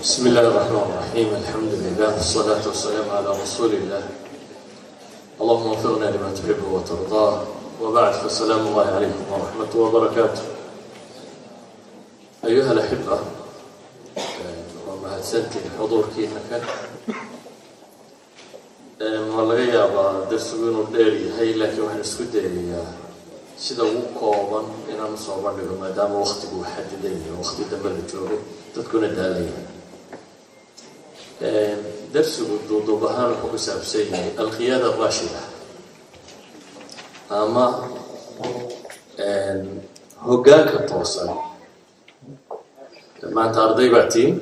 بسم الله الرحمن الرحيم، الحمد لله والصلاة والسلام على رسول الله، اللهم وفقنا لما تحبه وترضاه، وبعد، فسلام الله عليكم ورحمته وبركاته. أيها الأحبة، waa mahadsantihin xuduurkiina. Kan waa laga yaabaa darsigu inuu dheer yahay, laakiin waxaan isku dayayaa sida ugu kooban inaan usoo bandhigo, maadaama waktigu uu xadidan yahay, wakti dambe la joogo, dadkuna daalan yahay. Darsigu duuduub ahaan wuxuu ku saabsan yahay القيادة الراشدة ama hoggaanka toosan. Maanta arday baa tiin,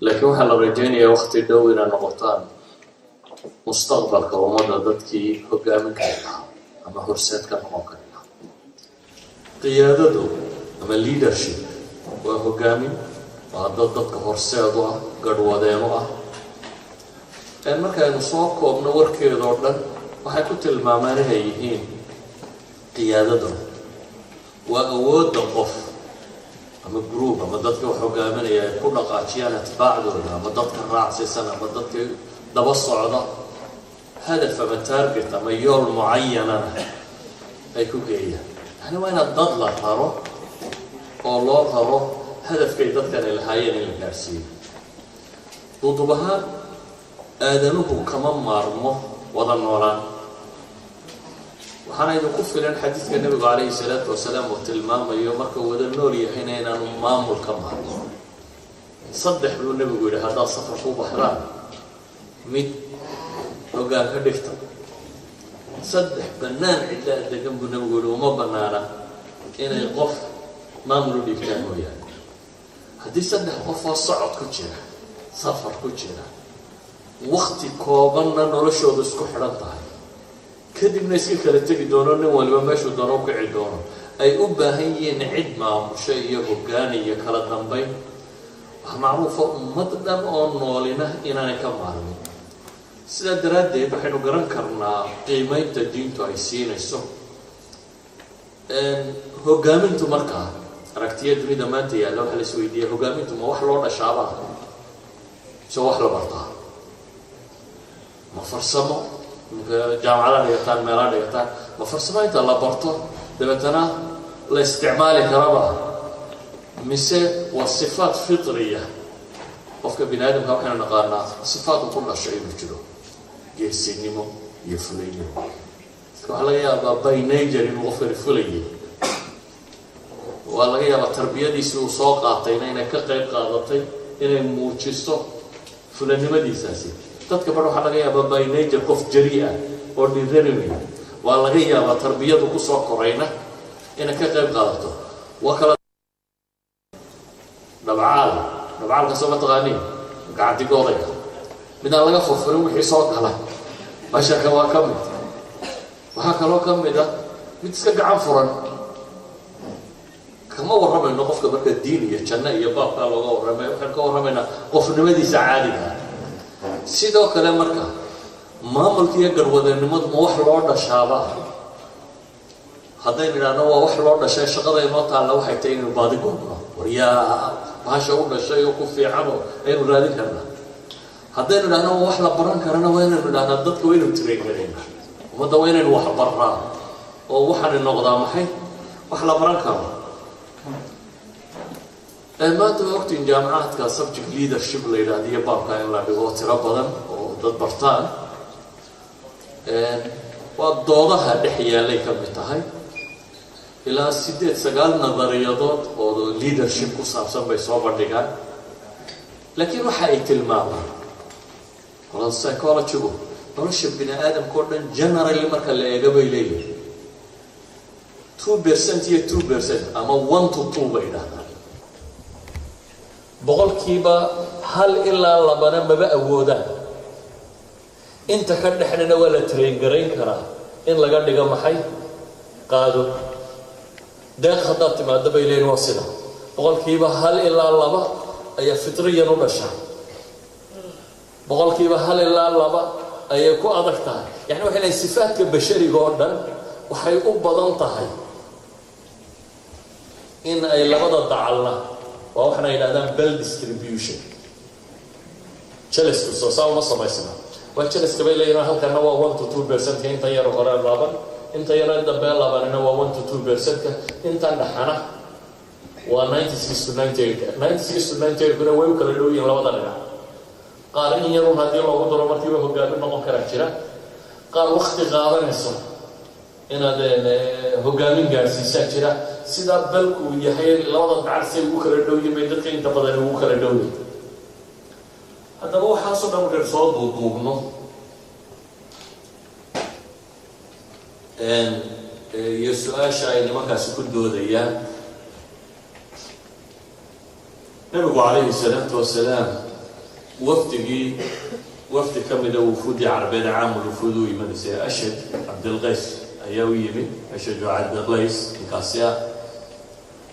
laakiin waxaa la rajaynayaa wakti dhow inaad noqotaan mustaqbalka ummadda dadkii hoggaamin kari lahaa ama horseed ka noqon kari lahaa. Qiyaadadu ama leadership waa hoggaamin, waa dad dadka horseed u ah, garhwadeeno ah. Markaynu soo koobno warkeedoo dhan, waxay ku tilmaamaan inay yihiin qiyaadadu waa awoodda qof ama group ama dadka wax hogaaminaya ay ku dhaqaajiyaan atbaacdooda ama dadka raacsiisan ama dadka daba socda hadaf ama target ama yool mucayanana ay ku geeyaan. Yani waa inaad dad la raro oo loo raro hadafkay dadkani lahaayeen in la gaadhsiiyo. Duudub ahaan, aadanuhu kama maarmo wada noolaan. Waxaana idinku filan xadiidka Nebigu calayhi salaatu wasalaam uu tilmaamayo marka wada nool yahayna inaanu maamul ka maarmo. Saddex buu Nebigu yidhi: haddaad safar ku baxdaan, mid hoggaan ka dhigta. Saddex bannaan cidlaa degan buu Nebigu yihi uma bannaana inay qof maamul u dhiibtaan mooyaane. Haddii saddex qof oo socod ku jira, safar ku jira, wakti koobanna noloshoodu isku xidhan tahay, kadibna iska kala tegi doono, nin waliba meeshuu doono u kici doono, ay u baahan yihiin cid maamusho iyo hoggaan iyo kala dambayn, waxaa macruufa ummad dhan oo noolina inaanay ka maarmin. Sidaa daraaddeed waxaynu garan karnaa qiimeynta diintu ay siinayso hoggaamintu. Markaa aragtiya dunida maanta yaalla, waxaa la is weydiiya: hoggaamintu ma wax loo dhashaabaa mise wax la bartaa? Ma farsamo imka jaamacada dhigataan, meelaa dhigataan, ma farsamo inta la barto dabeetana la isticmaali karaba, mise waa sifaat fitriya? Qofka bini aadamka waxaynu naqaanaa sifaat uu ku dhasho inuu jiro, geesinimo iyo fulaynimo. Waxaa laga yaabaa by nature inuu qofkani fulayay, waa laga yaabaa tarbiyadiisii uu soo qaatayna inay ka qayb qaadatay inay muujiso fulanimadiisaasi. Dadka bar waxaa laga yaabaa by nature qof jari ah oo dhiranimaya, waa laga yaabaa tarbiyadu kusoo korayna inay ka qayb qaadato. Waa kala dhabcaal. Dhabcaalka soo ma taqaaniin? Gacantigoodayga midaan laga furfurin wixii soo gala basharka waa ka mid. Waxaa kaloo ka mid ah mid iska gacan furan. Kama warramayno qofka marka diin iyo janno iyo baabkaa looga warramay, waxaynu ka warramaynaa qofnimadiisa caadiga ah. Sidoo kale marka maamulka iyo garwadeennimadu ma wax loo dhashaaba? Haddaynu idhaahno waa wax loo dhashay, shaqada inoo taalla waxay tahay inaynu baadi goobno, waryaa bahasha u dhashay oo ku fiicanoo aynu raadin karnaa. Haddaynu idhahno waa wax la baran karana, waa inaynu idhahnaa dadka waa inaynu train garaynaa, ummadda waa inaynu wax barraa oo waxaani noqdaa maxay, wax la baran karo. Maanta waa ogtiin jaamacaadka subject leadership la yidhahda iyo baabka in la dhigo tiro badan oo dad bartaan. Waa doodaha dhex yaallay ka mid tahay. Ilaa sideed sagaal nadariyadood oo leadership ku saabsan bay soo bandhigaan, laakiin waxa ay tilmaamaan qolada psychologygu nolosha bini aadamka oo dhan generally marka la eego bay leeyihin 2% iyo 2% ama 1 to 2 bay idhahdaan. 1% ilaa 2na maba awoodaan, inta ka dhexnana waa la train garayn karaa in laga dhigo maxay, qaado. Deeq haddaad timaado bay leeyihin waa sida 1% ilaa 2 ayaa fitriyan u dhasha, 1% ilaa 2 ayay ku adag tahay. Yani waxay leeyihin sifaadka bashariga oo dhan waxay u badan tahay in ay labada dacalna Waa waxaana yidhahdaan bell distribution. Jelasku soo saa uma samaysna, waa jelaska bay leeyihin. Halkana waa 1 to 2%ka, intan yar hore laaban, inta yaro dambe laabanina waa 1 to 2%ka, intan dhaxana waa 96 to 98. 96 to 98 kuna way u kala dhow yihiin labada dhinac. Qaar in yarun haddii loogu daro markiiba hogaamin noqon karaa jira, qaar wakti qaadanayso inaad hogaamin gaadhsiisaa jira. Sidaa balku uu yahay, labada dacar say ugu kala dhow yihin bay dadka inta badan ugu kala dhow yihin. Haddaba waxaasoo dhan markaynu soo duuduubno iyo su-aasha ay nimankaasi ku doodayaan, Nabigu calayhi salaatu wasalaam wafdigii, wafdi ka mida wufuuddii Carabeed, caamul wufuud u imanaysay, Ashaj Cabdilqays ayaa u yimid, Ashaj oo Cabdilqays ninkaasi ah.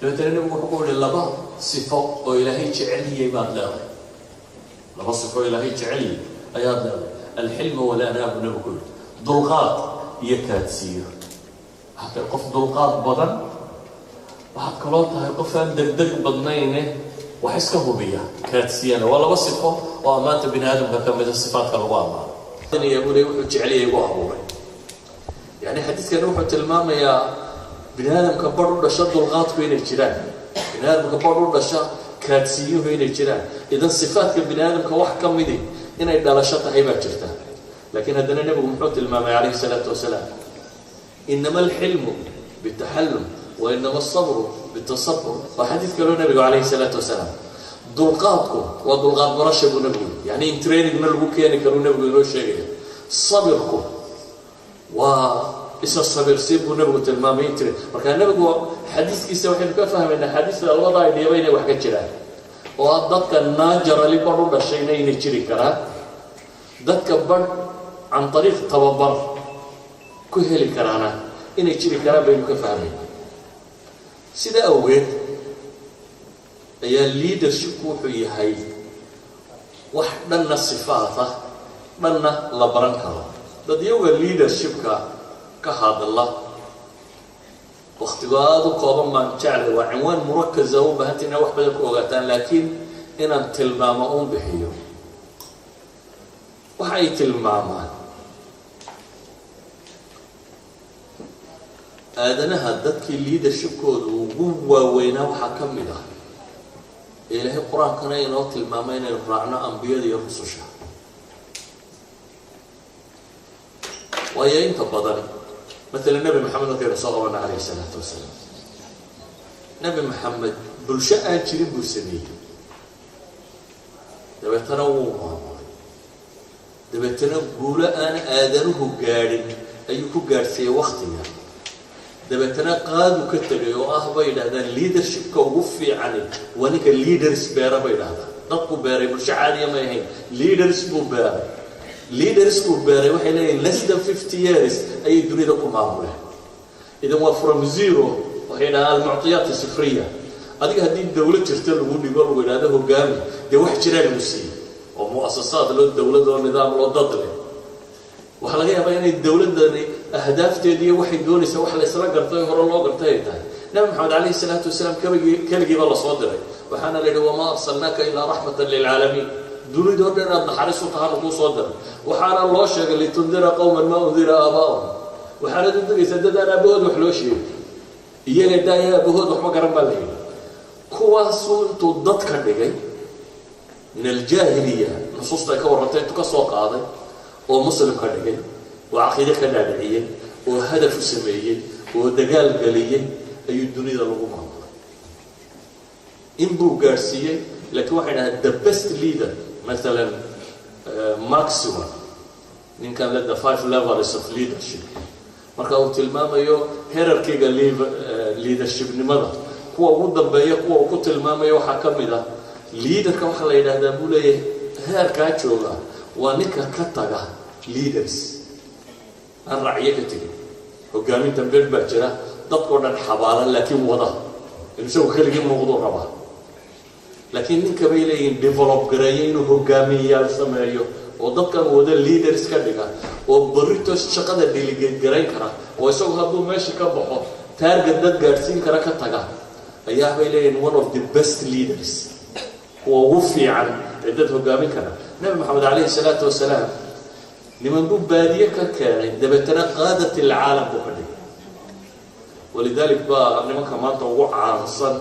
Dabeetana Nabigu wuxuu ku yihi: "Laba sifo oo Ilaahay jeceliyey baad leedahay, laba sifo oo Ilaahay jeceliyey ayaad leedahay." "الحلم والأناة," buu Nabigu ku yihi, dulqaad iyo kaadsiiyo. Waxaad tahay qof dulqaad badan, waxaad kaloo tahay qof aan degdeg badnayne wax iska hubiya, kaadsiyana. Waa laba sifo oo ammaanta bini aadamka ka mida, sifaadka lagu ammaano. Buu le wuxuu jeceliyay igu abuuray. Yani xadiidkani wuxuu tilmaamayaa bini aadamka badh u dhasha dulqaadku inay jiraan, bini aadamka badh u dhasha kaadsiiyuhu inay jiraan. Idan sifaadka bini aadamka wax ka midi inay dhalasho tahay baa jirta. Laakiin haddana Nebigu muxuu tilmaamay calayhi salaatu wasalaam? "إنما الحلم بالتحلم وإنما الصبر بالتصبر." Waa xadiid kaloo Nebigu calayhi salaatu wasalaam, dulqaadku waa dulqaad barasha buu Nebigu, yani in trainingna lagu keeni karuu Nebigu inoo sheegaya. Sabirku waa isa sabirsiin buu Nebigu tilmaamay in train. Marka Nebigu xadiiskiisa waxaynu ka fahmaynaa xadiista labada idhiyaba inay wax ka jiraan, oo ah dadka naturally badh u dhashayna inay jiri karaan, dadka badh can ariiq tababar ku heli karaana inay jiri karaan baynu ka fahmayna. Sida awgeed ayaa leadershipku wuxuu yahay wax dhanna sifaat ah, dhanna la baran karo. Dad iyaga leadershipka ka hadla, waktigo aada u kooban baan jeclay, waa cinwaan murakaza u baahanta inaa wax badan ku ogaataan, laakiin inaan tilmaamo uun bixiyo. Waxa ay tilmaamaan, aadanaha dadkii leadershipkooda ugu waaweynaa waxaa ka mid ah ee Ilaahay Qur-aankana inoo tilmaamay inaynu raacno, ambiyada iyo rususha. Waayo inta badan, maalan Nebi Maxamed markaynu soo qabana calayhi salaatu wasalaam, Nebi Maxamed bulsho aan jirin buu sameeyey, dabeetana wuu maamulay, dabeetana guulo aan aadanuhu gaadhin ayuu ku gaadhsiiyey waktiga. Dabeetana qaadu ka tegay oo ah, bay yidhahdaan, leadershipka ugu fiicani waa ninka leaders beera. Bay idhahdaan dadku beeray bulsho caadiya may ahayn, leaders buu beeray. Leaderskuu beeray waxay leeyihin less than 50 years ayay dunida ku maamuleen. Idan waa from zero. Waxay yidhahdaan المعطيات الصفرية. Adiga haddii dawlad jirta lagu dhigo, lagu yidhahdo hogaami, dee wax jiraa lagu siiyey oo muasasaad loo, dawlad oo nidaam loo, dad leh. Waxaa laga yaabaa inay dawladdani ahdaafteedi iyo waxay doonaysa wax la isla gartay, hore loo gartay ay tahay. Nabi Maxamed calayhi salaatu wasalaam keligii, keligiiba lasoo diray, waxaana la yidhi: "وما أرسلناك إلا رحمة للعالمين." Dunidoo dhan inaad naxariis u tahaan kuu soo diray. Waxaana loo sheegay "لتنذر قوما ما أنذر آباؤهم". Waxaanad u degaysaa dad aan aabahood wax loo sheegay, iyaga daaya, aabahood waxma garan baa la yidhi. Kuwaasuu intuu dad ka dhigay min aljaahiliya, nusuusta ay ka warrantay, intuu ka soo qaaday oo Muslim ka dhigay oo caqiide ka dhaadhiciyey oo hadaf u sameeyey oo dagaal geliyey, ayuu dunida lagu maamulay, in buu gaadhsiiyey. Laakiin waxay dhahdeen the best leader, maalan Maxwell, ninkan le the five levels of leadership, marka uu tilmaamayo herarkiga leadershipnimada, kuwa ugu dambeeya kuwa uu ku tilmaamayo waxaa ka mid ah leaderka waxaa la yidhahdaa, buu leeyahay, heerkaa jooga waa ninka ka taga leaders aan racyo ka tegin. Hogaaminta beer baa jira dadkao dhan xabaalan, laakiin wada inuu isagu keligii muuqduu rabaa. Laakiin ninka, bay leeyihin, develop gareeyo inuu hogaamiyayaal sameeyo oo dadkan wada leaders ka dhiga oo barito shaqada delegate garayn kara oo isagu hadduu meesha ka baxo target dad gaadhsiin kara ka taga. Ayaa bay leeyihin one of the best leaders, kuwa ugu fiican ee dad hogaamin kara. Nebi Maxamed calayhi salaatu wasalaam niman buu baadiye ka keenay, dabeetana قادة العالم buu ka dhigay. ولذلك baa nimanka maanta ugu caansan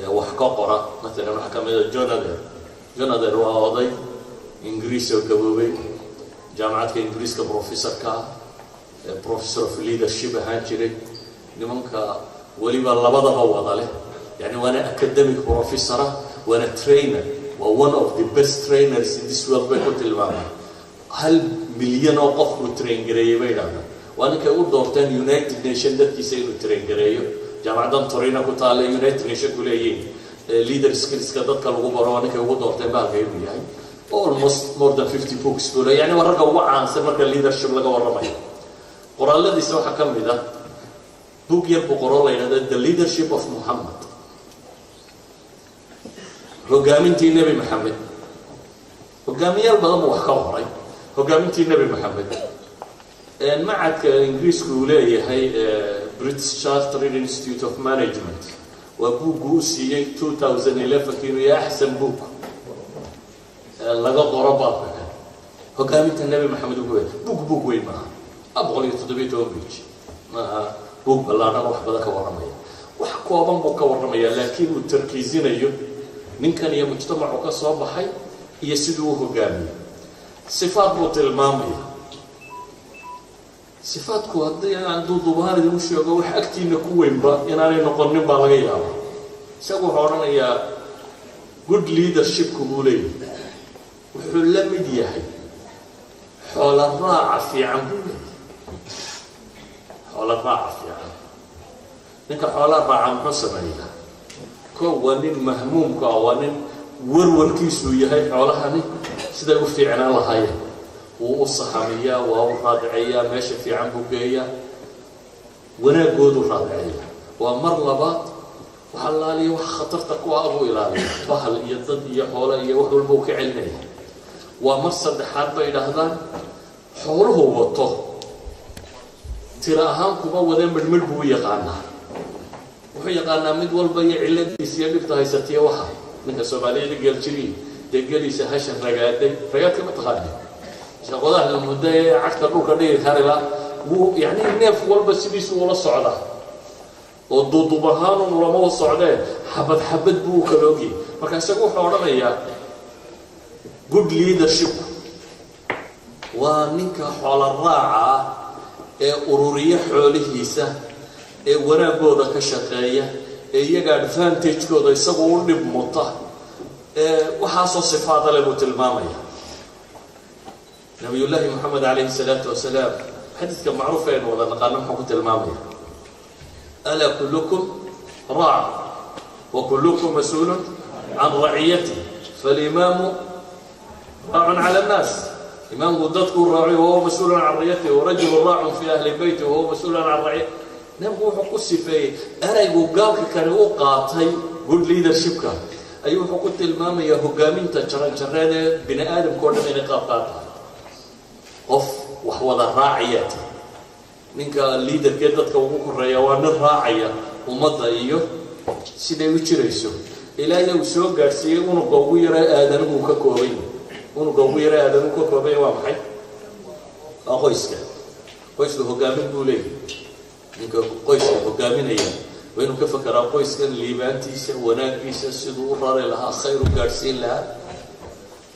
ee wax ka qora, maalan waxaa ka mid a John Adair. John Adair waa oday Ingiriis oo gaboobay, jaamacadka Ingiriiska professorka ah, professor of leadership ahaan jiray, nimanka weliba labadaba wada leh, yani waana academic professora, waana trainer, waa one of the best trainers in this world bay ku tilmaamaan. 1 milyan oo qof buu train gareeyey bay idhahdaan. Waa ninkay u doorteen United Nation dadkiisa inuu train gareeyo. Jaamacaddan Torino ku taalla, United Nation ku leeyihin leader skillska dadka lagu baro, waa ninkay ugu doorteen bahalka inuu yahay. Almost more than 50 books buu leeyahay. Yani waa ragga ugu caansan marka leadership laga warramayo. Qoraaladiisa waxaa ka mid ah book yar buu qoro la yidhahdo The Leadership of Muhammad, hogaamintii Nebi Maxamed. Hogaamiyaal badan buu wax ka qoray. Hogaamintii Nebi Maxamed, macadka Ingiriisku uu leeyahay, British Chartered Institute of Management, waa buuggu u siiyey 2011 inuu yahay axsan book laga qoro baabka kan hogaaminta Nebi Maxamed ugu weyn. Book weyn maaha, 117 page maaha, buug ballaadhan wax badan ka warramaya. Wax kooban buu ka warramaya, laakiin uu tarkiisinayo ninkan iyo mujtamacu ka soo baxay iyo siduu u hogaamiyey. Sifaad buu tilmaamaya. Sifaadku haddii aan duuduubahaan idinku sheego, wax agtiina ku weynba inaanay noqonin baa laga yaaba. Isagu wuxuu odhanayaa good leadershipku, buu leeyahay, wuxuu la mid yahay xoola raaca fiican, buu leeyahay. Xoola raaca fiican, ninka xoola raaca muxuu sameeyaa? Ko waa nin mahmuumka ah, waa nin warwarkiisuu yahay xoolahani siday u fiicnaan lahaayeen. Wuu u sahamiyaa, waa u raadiceeyaa, meesha fiican buu geeyaa, wanaaggooduu raadiceeyaa. Waa mar labaad, wax allaaliya wax khatarta ku ah buu ilaaliya, bahal iyo dad iyo xoolo iyo wax walba uu ka celinaya. Waa mar saddexaad bay idhaahdaan, xooluhu wato tira ahaan kuma wadee, midhmidh buu u yaqaanaa. Wuxuu yaqaanaa mid walba iyo cilladiisa iyo dhibta haysatiyo. Waxa ninka Soomaaliyeed geeljiriy dee geliisa hasha ragaaday, ragaadka ma taqaani, shaqodaha muddo ee cagta dhulka dhigi karila wuu, yani neef walba sidiisu ula socdaa oo duudub ahaanun ulama socdee, xabad xabad buu u kala ogyahay. Marka isagu wuxuu odhanayaa good leadership waa ninka xoola raaca ah ee ururiya xoolihiisa, ee wanaagooda ka shaqeeya, ee iyaga advantagekooda isagu u dhib muta, ee waxaasoo sifaada le buu tilmaamaya. Nabiyullaahi Moxamed calayhi salaatu wasalaam, xadiidka macruuf aynu wada naqaano, muxuu ku tilmaamaya? ألا كلكم راع وكلكم مسؤول عن رعيته فالإمام راع على الناس. Imaamku dadkuu raaciy, وهو مسؤول عن رعيته، ورجل راع في أهل بيته وهو مسؤول عن رعيته. Nabigu wuxuu ku sifeeyey eraygu gaalka kani u qaatay good leadershipka ayuu wuxuu ku tilmaamayaa hogaaminta jaranjareed ee bini aadamka o dhan inay qaab qaad tahay. Qof wax wada raacayaa tahay. Ninka leaderkee dadka ugu koreeya waa nin raacaya ummadda iyo siday u jirayso, ilaa iya uu soo gaadhsiiyey unuga ugu yara aadanuhu ka koobay. Unuga ugu yara aadanuhu ka koobanya waa maxay? Waa qoyska. Qoyska hogaamin buu leeyahy. Ninka qoyska hogaaminaya waa inuu ka fekeraa qoyskan liibaantiisa, wanaagiisa, siduu u rari lahaa, khayr u gaadhsiin lahaa.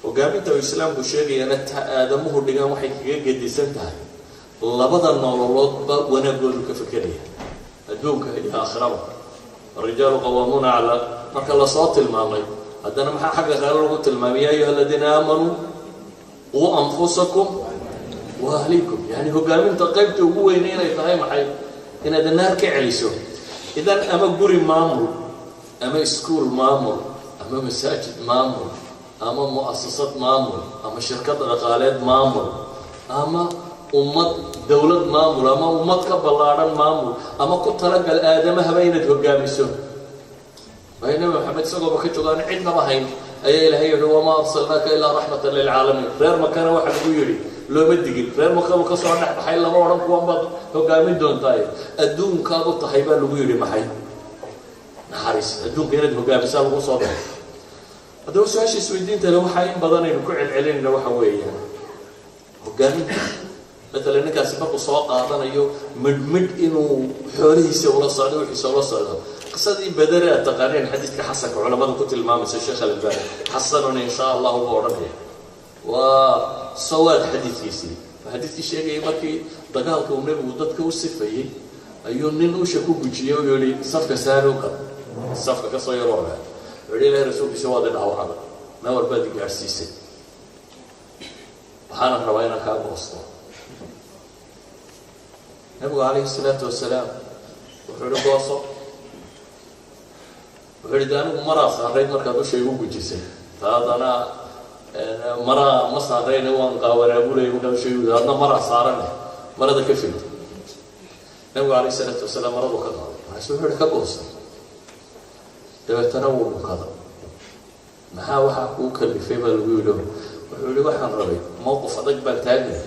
Hogaaminta uu Islaamku sheegayana ta aadamuhu dhigaan waxay kaga gedisan tahay labada nololoodba wanaagoodu ka fekeraya, adduunka iyo aakhiraba. الرجال قوامون على, marka lasoo tilmaamay, haddana maxaa xagga kale lagu tilmaamay? يا أيها الذين آمنوا قوا أنفسكم وأهليكم. Yani hogaaminta qaybta ugu weyne inay tahay maxay? Inaad naar ka celiso. Idan ama guri maamul, ama iskuol maamul, ama masaajid maamul, ama mu'asasad maamul, ama shirkad dhaqaaleed maamul, ama ummad dowlad maamul, ama ummad ka ballaadhan maamul, ama ku talagal aadamahaba inaad hogaamiso. Waayo, Nabi Maxamed isagooba ka joogaan cidnaba hayn ayaa Ilaahay yihi: وما أرسلناك إلا رحمة للعالمين. Reer Makana waxaa lagu yidhi looma digin, reer Makaba ka soo dhex baxay lama odhan kuwan baad hogaamin doontaay, adduunkaad u tahay baa lagu yidhi. Maxay Naxariis adduunka inaad hogaamisaa lagu soo diray. Haddaba su-aasha isweydiinta le waxaa in badan aynu ku celcelinayna waxa weeyaan hogaaminta. Matalan, ninkaasi markuu soo qaadanayo midh midh inuu xoolihiisa ula socdo, wixiisa ula socdo, qisadii Badare aad taqaaneen, xadiidka xasanka culamadu ku tilmaamaysa, Sheekh Albani "xasanun in shaa Allahu" buu odhanaya, waa sawaad xadiidkiisii. Waa xadiidkii sheegayay markii dagaalka uu Nebigu dadka u sifayey ayuu nin usha ku gujiyey oo yihi, "Safka saari u gal, safka kasoo yaro ogaa." Wuxuu yihi, "Ilahay rasuulkiisa, waad i dhaawacda, nawar baad i gaadhsiisay, waxaana rabaa inaan kaa goosto." Nabigu calayhi salaatu wasalaam wuxuu yihi, "Gooso." Wuxuu yihi, "De anigu maraa saarayd markaad usha igu gujisay, taadana maraa ma saarayne, waan qaawanaa bulay markaad usha igu, adna maraa saarane, marada ka fid." Nabigu calayhi salaatu wasalaam maradu ka qaaday, markaasu wuxuu yihi, "Ka gooso." Dabeetana wuu dhunkada. "Maxaa waxaa kuu kalifay?" baa lagu yidhi. Wuxuu yihi, "Waxaan rabay mowqif adag baan taagay,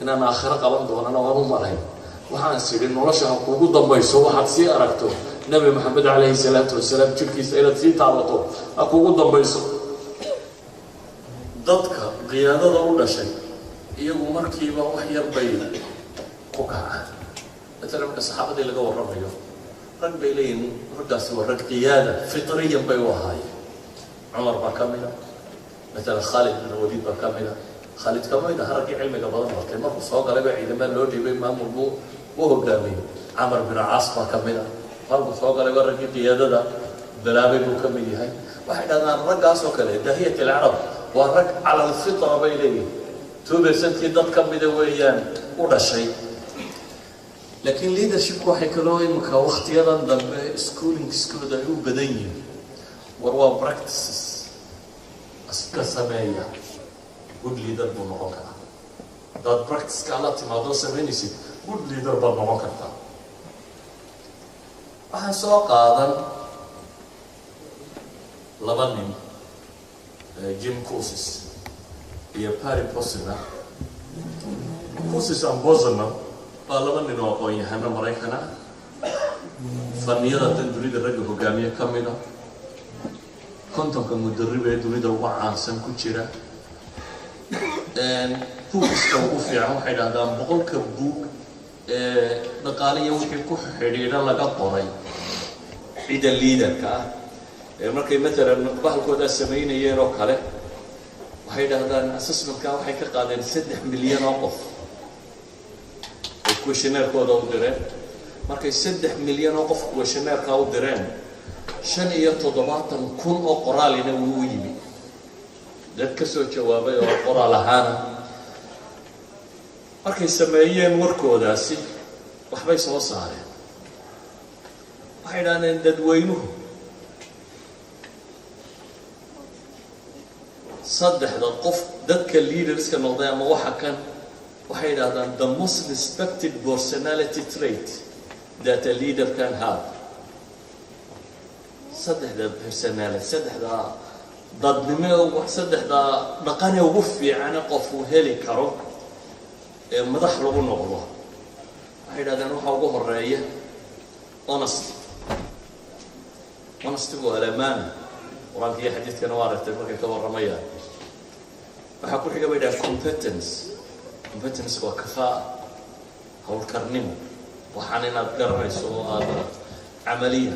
inaan aakhiro qaban doonana waan u malayn. Waxaan sidhi nolosha ha kuugu dambayso waxaad sii aragto Nebi Maxamed calayhi salaatu wasalaam, jirkiisa inaad sii taabato ha kuugu dambayso." Dadka qiyaadada u dhashay iyagu markiiba wax yar bay ku kacaan. Matalan, marka saxaabadii laga warramayo, rag bay leeyihin raggaasi waa rag qiyaada fitriyan bay u ahaayeen. Cumar baa ka mida matalan, Khaalid bin Waliid baa ka mida. Khaalid ka mid aha raggii cilmiga badan bartay, markuu soo galay baa ciidamaa loo dhiibay, maamul buu u hogaamiyey. Camar bin Caas baa ka mid a, markuu soo galay baa raggii qiyaadada bilaabay buu ka mid yahay. Waxay dhahdaan raggaas oo kale daahiyat alcarab waa rag cala alfitra bay leeyihin, 2%-kii dad ka mida weeyaan u dhashay. Laakiin leadershipku waxay kaloo imika waktiyadan dambe schoolingskooda ay u badan yihiin, war waa practices iska sameeya, good leader buu noqon karaa. Haddaad practiceka la timaadoo samaynaysid, good leader baad noqon kartaa. Waxaan soo qaadan laba nin, Jim Kouzes iyo Barry Posner. Kouzes and Posner waa laba nin oo aqoon-yahano Maraykana, faniyada tan dunida ragga hogaamiye ka mida, 50-ka mudarib ee dunida ugu caansan ku jira. Buugiska ugu fiican, waxay dhahdaan 100-ka buug ee dhaqaaliya wixii ku xidhiidha laga qoray cidda leaderka ah ee markay matalan bahalkoodaa samaynayeen oo kale, waxay dhahdaan assessmentka waxay ka qaadeen 3 milyan oo qof ay questionnaire-kooda u direen. Markay 3 milyan oo qof questionnaire-ka u direen, 75,000 oo qoraalina wuu u yimi, dad ka soo jawaabay oo qoraal ahaana. Markay sameeyeen warkoodaasi, waxbay soo saareen. Waxay idhahdeen dadweynuhu saddexda qof dadka leaderska noqday ama waxa kan, waxay idhahdaan the most respected personality trait that a leader can have, saddexda personality, saddexda dadnimo, saddexda dhaqane ugu fiicane qof uu heli karo ee madax lagu noqdo, waxay yidhahdeen waxaa ugu horeeya honesty. Honestygu alamaana, Qur-aanka iyo xadiidkana waa aragtay markay ka warramayaan. Waxaa ku xiga bay dhahaan competence. Competence waa kafaa, howlkarnimo, waxaan inaad garanayso oo aada camaliya.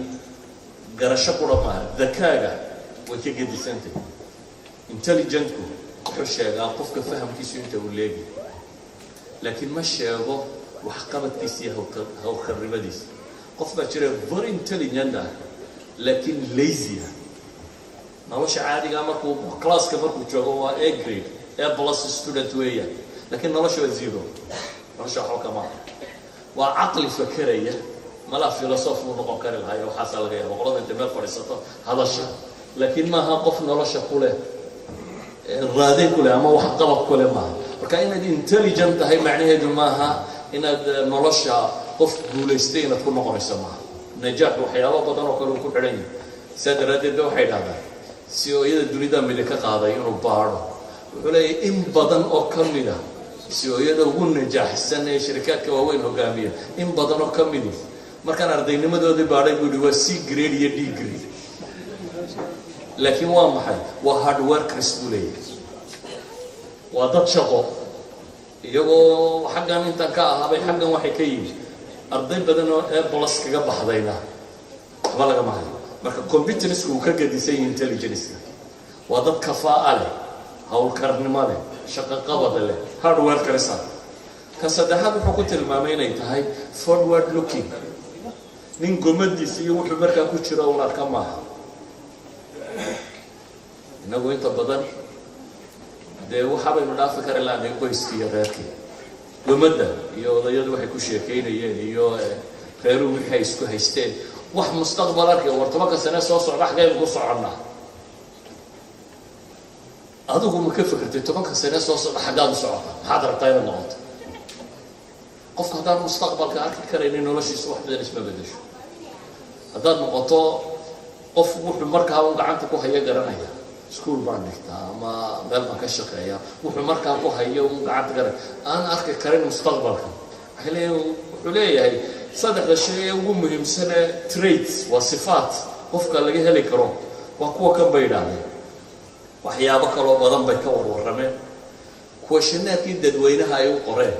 Garasho qura maaha, dakaaga way ka gedisantay. Intelligentku wuxuu sheegaa qofka fahamkiisu inta uu leegi, laakiin ma sheego waxqabadkiisa iyo howlkarnimadiisa. Qof baa jira very intelligent ah laakiin lazy ah. Nolosha caadigaa markuu classka markuu joogo waa A grade, A+ student weeyaan, laakiin nolosha waa zero, nolosha waxba kama aha. Waa caqli fakeraya, malaa philosopher buu noqon kari lahaa iyo waxaasaa laga yaaba, qolada intay meel fadhiisato hadasha, laakiin maaha qof nolosha ku leh raadin ku leh ama waxqabad ku leh maaha. Marka inaad intelligent tahay macnaheedu maaha inaad nolosha qof guulaystay inaad ku noqonayso maaha. Najaax waxyaabo badan oo kale uu ku xidhan yahay. Saa daraaddeed ba waxay dhahdaan si ooyada dunida midi ka qaaday inuu baadho, wuxuu leeyahay in badan oo ka mid a si ooyada ugu najaaxsan ee shirikaadka waaweyn hogaamiya, in badan oo ka midi Markaan ardaynimadoodii baadhay, buu yihi, waa C grade iyo D grade. Laakiin waa maxay? Waa hard workers, buu leeyahay. Waa dad shaqo. Iyagoo xaggan intan ka ahaabay, xaggan waxay ka yimid arday badan oo A plus kaga baxdayna waxba lagama hayo. Marka competenceka uu ka gadisan yahay intelligenceka. Waa dad kafaa'a leh, howlkarnimo leh, shaqo qabada leh, hard workers ah. Ka saddexaad wuxuu ku tilmaamay inay tahay forward looking. Nin gomadiisa iyo wuxuu markaa ku jiro un arka maaha. Innagu inta badan dee waxaabaynu dhaafi kari lahanay qoyskii iyo reerkii, gomadda iyo odayadu waxay ku sheekaynayeen iyo reeruhu wixii ay isku haysteen. Wax mustaqbal arkay, war 10-ka sane soo socda xagaynu ku soconnaa? Adigu ma ka fikirtay 10-ka sane soo socda xaggaad u socota? Maxaad rabtaa inaad noqoto? Qofka haddaan mustaqbalka arki karaynin, noloshiisu wax badan isma bedesho. Haddaad noqoto qof wuxuu markaa un gacanta ku hayo garanaya, school baan dhigtaa ama meel baan ka shaqeeya, wuxuu markaa ku hayo un gacanta garan, aan arki karin mustaqbalka, waxay leeyahay, wuxuu leeyahay, saddexda shay ee ugu muhiimsanee traits, waa sifaat qofka laga heli karo, waa kuwa kan, bay idhaahdeen. Waxyaabo kaloo badan bay ka warwarrameen. Questionnaire-kii dadweynaha ay u qoreen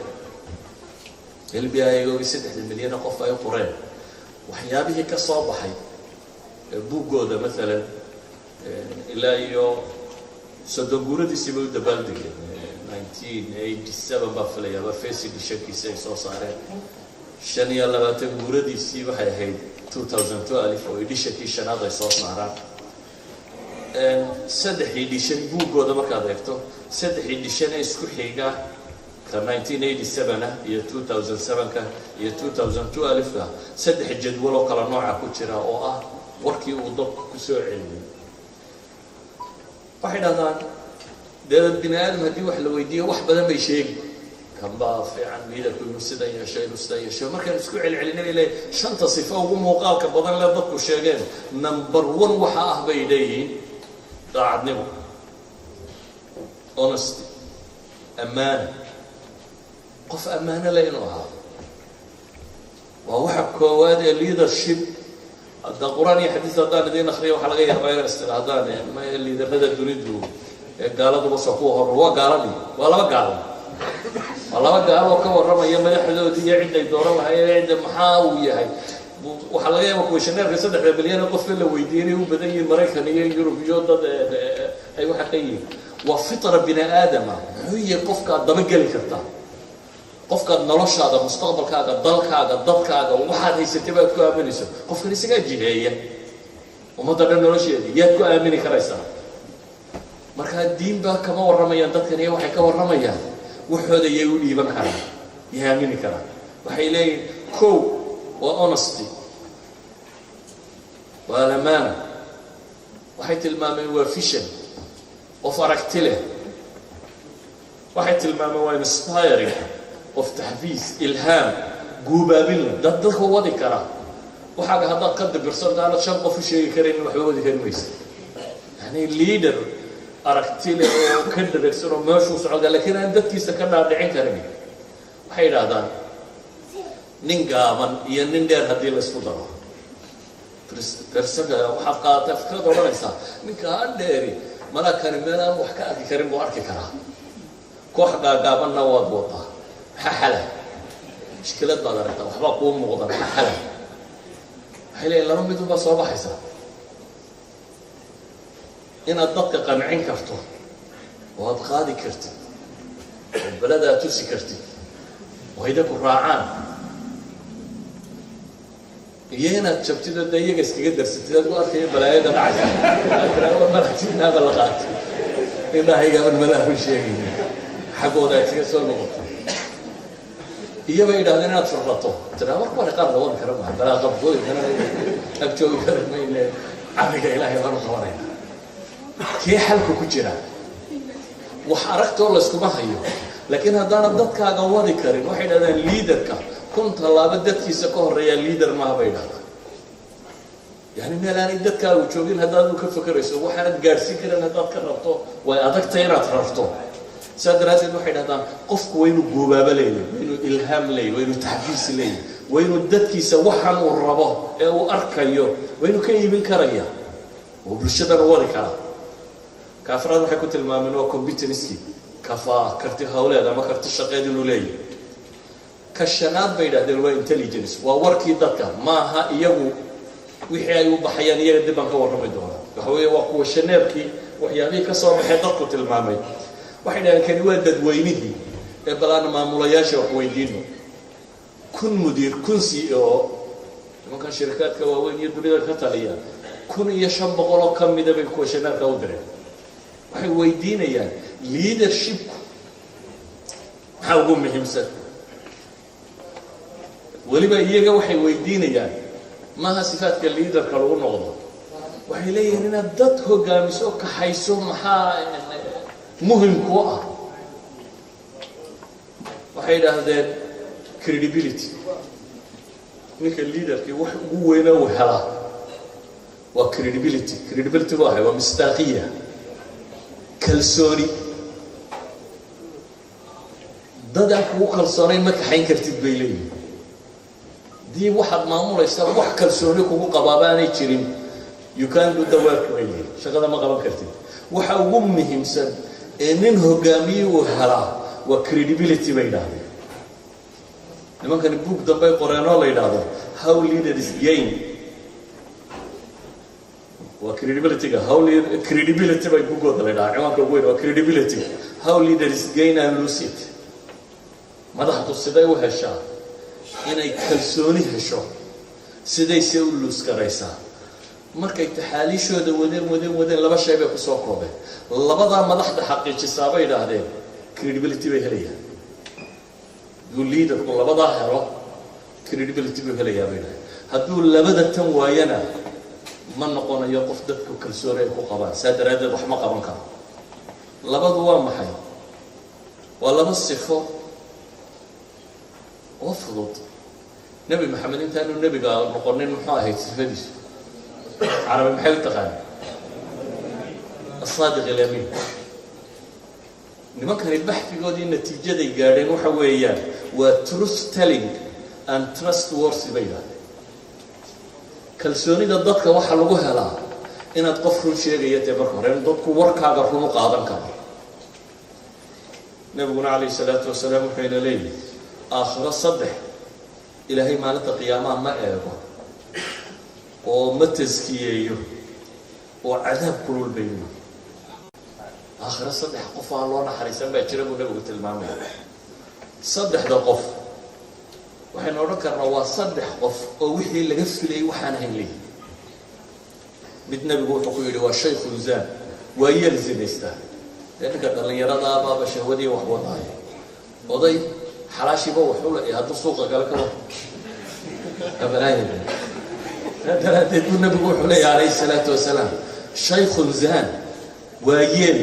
LBI, 3 milyan qof ay u qoreen, waxyaabihii ka soo baxay buuggooda maalan, ilaa iyo 30 guuradiisii bay u dabaaldegeen. 1987 baa filayaaba first editionkiisi ay soo saareen. 25 guuradiisii waxay ahayd 2012 oo editionkii shanaad ay soo saaraan. Saddex edition buuggooda markaad eegto, saddex edition ee isku xiga, ka 1987 ah iyo 2007-ka iyo 2012-ka, saddex jadwal oo kala nooca ku jira oo ah warkii uu dadku ku soo celiyey. Waxay dhahdaan, dee bini aadam haddii wax la weydiiyo wax badan bay sheegi, kan baa fiican, liidarku inuu sidan yeesho, inuu sidan yeesho. Markaan isku celcelinay, bay leeyihin, shanta sifo ugu muuqaalka badan le dadku sheegeen, number one waxa ah, bay leeyihiin, daacadnimo, honesty, ammaana. Qof ammaano le inuu ahaado waa waxa koowaad ee leadership. Hadda Qur-aan iyo xadiis haddaan idiin akriyo, waxaa laga yaabaa inay istidhaahdaan liidarada dunidu ee gaaladuba soo kuwa hor waa gaaladii. Waa laba gaalo, waa laba gaalo oo ka warramaya madaxdoodii iyo cidday dooran lahaayeen, cidda maxaa uu yahay. Waxaa laga yaaba questionnaire-ka 3 milyan ee qofka la weydiiyey inay u badan yihiin Maraykan iyo Yurub iyo dad ay waxa ka yihiin. Waa fitra bini aadama. Muxuu yahay qofkaad dabageli kartaa, qofkaad noloshaada, mustaqbalkaaga, dalkaaga, dadkaaga, waxaad haysatay baad ku aaminayso? Qofkan isagaa jiheeya ummadda dhan nolosheedii, yaad ku aamini karaysaa? Markaa diin baa kama warramayaan dadkan, iyo waxay ka warramayaan waxooda yay u dhiiban karaan, yay aamini karaan. Waxay leeyihin, kow waa honesty, waa alamaana. Waxay tilmaameen waa vision, qof aragti leh. Waxay tilmaameen waa inspiring, qof taxfiis, ilhaam, guubaabin leh, dad dadka wadi kara. Waxaaga haddaad ka dibirsanta, aanad shan qof u sheegi karayn, waxba wadi kari maysa. Yani leader aragti leh oo ka dharagsan oo meeshuu socda, laakiin aan dadkiisa ka dhaadhicin karin. Waxay yidhaahdaan, nin gaaban iyo nin dheer haddii la isku daro, perception waxaad qaadataa, fikrad odhanaysaa ninkaan dheeri malakani meel aan wax ka arki karin buu arki karaa, koox gaagaabanna waad wadaa. Maxaa xala? Mushkilad baad aragtaa, waxbaa kuu muuqda, maxaa xala? Waxay leeyihin, laba mid unbaa soo baxaysa: inaad dadka qancin karto oo aad qaadi kartid oo belada aad tusi kartid oo hayda ku raacaan, iyo inaad jabtid oo dee iyaga iskaga darsatid, adigu arkaya balaayada dhacaysa, malagtinaaba la qaatay, indhahaygaaban malaahu sheegaya, xaggooda aad iskaga soo noqoto. Iyo bay yidhahdeen, inaad furrato, tiraa marka hore qaar la wadi kara maa balaa qabkooyi kara, agjoogi kara mayne, camiga Ilaahay baanu qabanayna. Kee xalka ku jira? Wax aragtoo layskuma hayo, laakiin haddaanad dadkaaga wadi karin, waxay yidhahdaan, leaderka 1000 tallaabo dadkiisa ka horreeya leader maaha, bay yidhahdaan. Yani meel aanay dadkaagu joogin haddaad u ka fekerayso, waxaanad gaadhsiin karin haddaad ka rabto, way adagtay inaad rarto. Saa daraaddeed waxay dhahdaan, qofku waa inuu guubaabo leeyahy, waa inuu ilhaam leeyahy, waa inuu taxfiis leeyahy. Waa inuu dadkiisa waxan uu rabo ee uu arkayo waa inuu ka iibin karaya oo bulshadana wadi karaa. Ka afraad waxay ku tilmaameen waa competency, kafaa, karti hawleed ama karti shaqeed inuu leeyahay. Ka shanaad bay yidhahdeen waa intelligence, waa warkii dadka. Maaha iyagu wixii ay u baxayaan, iyaga dib baan ka warrami doonaa. Waxa weeye waa kuwa shaneerkii waxyaabihii ka soo baxay dadku tilmaamay. Waxay dhahdeen kani waa dadweynihii ee balaana maamulayaasha wax weydiino. 1000 mudiir, 1000 CEO, nimankan shirikaadka waaweyn iyo dunida ka taliya, 1500 oo ka mida bay kuwa shaneerka u direen. Waxay weydiinayaan leadershipku maxaa ugu muhiimsan. Weliba iyaga waxay weydiinayaan maaha sifaadka leaderka lagu noqdo. Waxay leeyihiin inaad dad hogaamiso, kaxayso, maxaa muhim ku ah? Waxay yidhaahdeen credibility. Ninka leaderkii wax ugu weyna uu helaa waa credibility. Credibility waa waxay? Waa مصداقية, kalsooni. Dad aan kugu kalsoonayn ma kaxayn kartid, bay leeyihin. Dii waxaad maamulaysaa wax kalsooni kugu qabaabaanay jirin, you can do the work, bay leeyihin, shaqada ma qaban kartid. Waxa ugu muhiimsan ee nin hogaamiye uu helaa waa credibility, bay yidhaahdeen nimankani. Book dambey qoreen oo la yidhaahdo "How Leaders Gain", waa credibilityga. How credibility bay buggooda la yidhaha. Ciwaanka ugu weyn waa credibility, "How Leaders Gain and Lose It", madaxdu siday u heshaa inay kalsooni hesho, siday se u lose garaysaa. Markay taxaaliishooda wadeen, wadeen, wadeen, laba shay bay kusoo koobeen. Labadaa madaxda xaqiijisaa, bay idhaahdeen, credibility bay helayaan. Hadduu leaderku labadaa helo, credibility buu helayaa, bay idhahdeen. Hadduu labada tan waayana, ma noqonayo qof dadku kalsooni ay ku qabaan, saa daraaddeed wax ma qaban karo. Labadu waa maxay? Waa laba sifo oo fudud. Nebi Maxamed intaanu nebiga noqonin muxuu ahayd sifadiisu? Carabi maxay u taqaana? الصادق الأمين. Nimankani baxfigoodii natiijaday gaadheen waxa weeyaan waa truth telling and trustworthy, bay yidhahdeen. Kalsoonida dadka waxaa lagu helaa inaad qof run sheegaya dee marka hore, in dadku warkaaga run u qaadan karo. Nabiguna calayhi salaatu wasalaam wuxuyna leeyihi aakhiro saddex Ilaahay maalinta qiyaamaha ma eego oo ma taskiyeeyo oo cadaab kulul bay leeyihi. Aakhiro saddex qof aan loo naxariisan baa jira, buu nabigu tilmaamaya. Saddexda qof waxaynu odhan karnaa waa saddex qof oo wixii laga filayay waxaan ahayn leeyihi. Mid nebigu wuxuu ku yidhi waa شيخ زان, waa yeel zinaystaa. Dee ninka dhallinyarada baaba shahwadii wax wadaayo, oday xalaashiiba waxu la hadduu suuqa gale ka war abalaaya. Saa daraaddeed buu nebigu wuxuu leeyahy calayhi salaatu wasalaam شيخ زان, waa yeel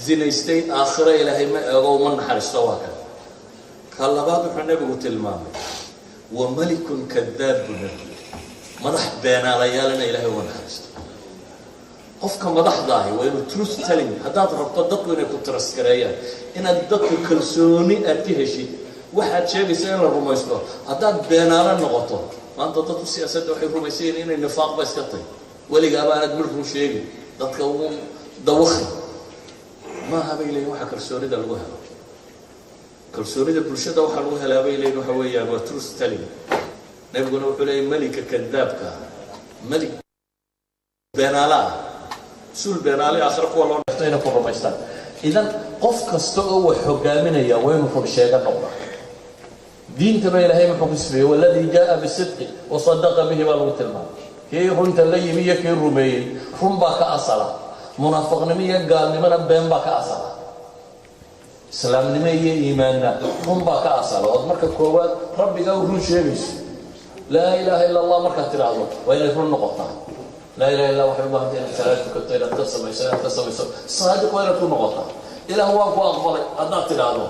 zinaystay, aakhiro Ilaahay ma eego, uma naxariisto. Waa kan. Ka labaad wuxuu nebigu tilmaamay وملك كذاب, buu nebigu yidhi, madax beenaalayaalina Ilaahay uma naxariisto. Qofka madaxda ahi waa inuu truth telling. Haddaad rabto dadku inay ku trust gareeyaan, inaad dadku kalsooni aad ka heshid, waxaad sheegaysa in la rumaysto, haddaad beenaalo noqoto. Maanta dadku siyaasadda waxay rumaysayiin inay nifaaqba iska tahy. Weligaaba aanad mid run sheegin, dadka ugu dawakhi maaha, bay leeyihin. Waxa kalsoonida lagu helo, kalsoonida bulshada waxaa lagu helaa, bay leeyihin, waxa weeyaan waa truth telling. Nebiguna wuxuu leeyay melika kadaabka, melik beenaale ah, mas-uul beenaale, aakhire kuwa loo dhefto inay ku rumaystaan. Idan qof kasta oo wax hogaaminaya waa inuu run sheega noqda. Diintaba Ilaahay muxuu ku sifeeyey? والذي جاء بالصدق وصدق به baa lagu tilmaamay. Kii runta la yimi iyo kii rumeeyey, run baa ka asala. Munaafiqnimo iyo gaalnimona been baa ka asala. Islaamnimo iyo iimaanna run baa ka asala. Ood marka koowaad rabbiga u run sheegayso, لا إله إلا الله markaad tidhaahdo, waa inay run noqotaa. لا إله illa waxay u baahantay inaad salaad tukato, inaad ka samayso, inaad ka samayso. Saadiq waa inaad ku noqotaa. Ilaah waan ku aqbalay haddaad tidhaahdo,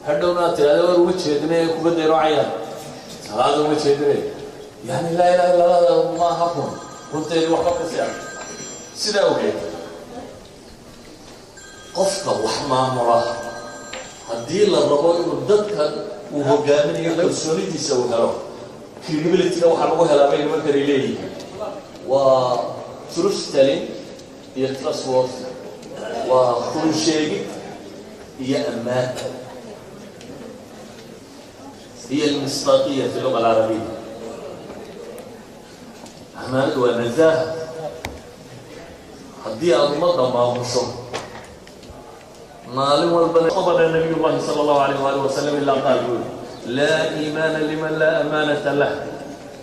hadhowna aad tidhahdo war uma jeedinay kubadda inoo cayaan, salaada uma jeedinay, yani لا إله إلا الله maaha run, runteedii waxba ka sii ark. Sidaa ogeed qofka wax maamula haddii la rabo inuu dadka Uu hogaaminayo kalsoonidiisa uu helo. Credibilityga waxaa lagu helaa bay nimankani leeyihiin waa truth telling iyo trustworthy, waa run sheegid iyo ammaan. هي المصداقية في اللغة العربية. Amaanadu waa nazaaha. Haddii aad ummadda maamusho maalin walbana qabana نبي الله صلى الله عليه وآله وسلم إلا قال, buu لا إيمان لمن لا أمانة له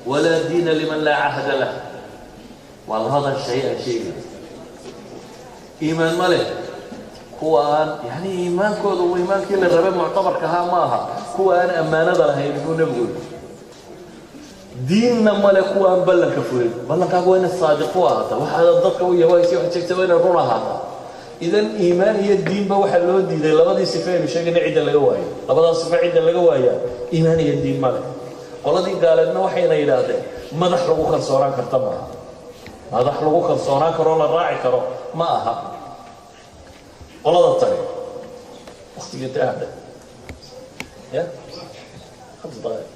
ولا دين لمن لا عهد له. Waa labadan shay aan sheegay. Iimaan ma leh kuwa aan, yani, iimaankooda uu iimaankii la rabay muctabarka ahaa ma aha kuwa aan ammaanada lahayn, buu Nebigu yidhi. Diinna male kuwa aan ballanka fulin. Ballankaagu waa inaad saadiq u ahaata, waxaad dadka u yawaysi waxaad sheegta waa inaad run ahaata. Idan iimaan iyo diinba waxaa loo diiday labadii sife aynu sheegayna cidda laga waayo. Labadaas sife cidda laga waayaa iimaan iyo diin male. Qoladii gaaleedna waxayna yidhaahdeen madax lagu kalsoonaan karta maaha, madax lagu kalsoonaan karoo la raaci karo ma aha qolada tani. Waktigii intee hadhay? Ya 5 daqiiq,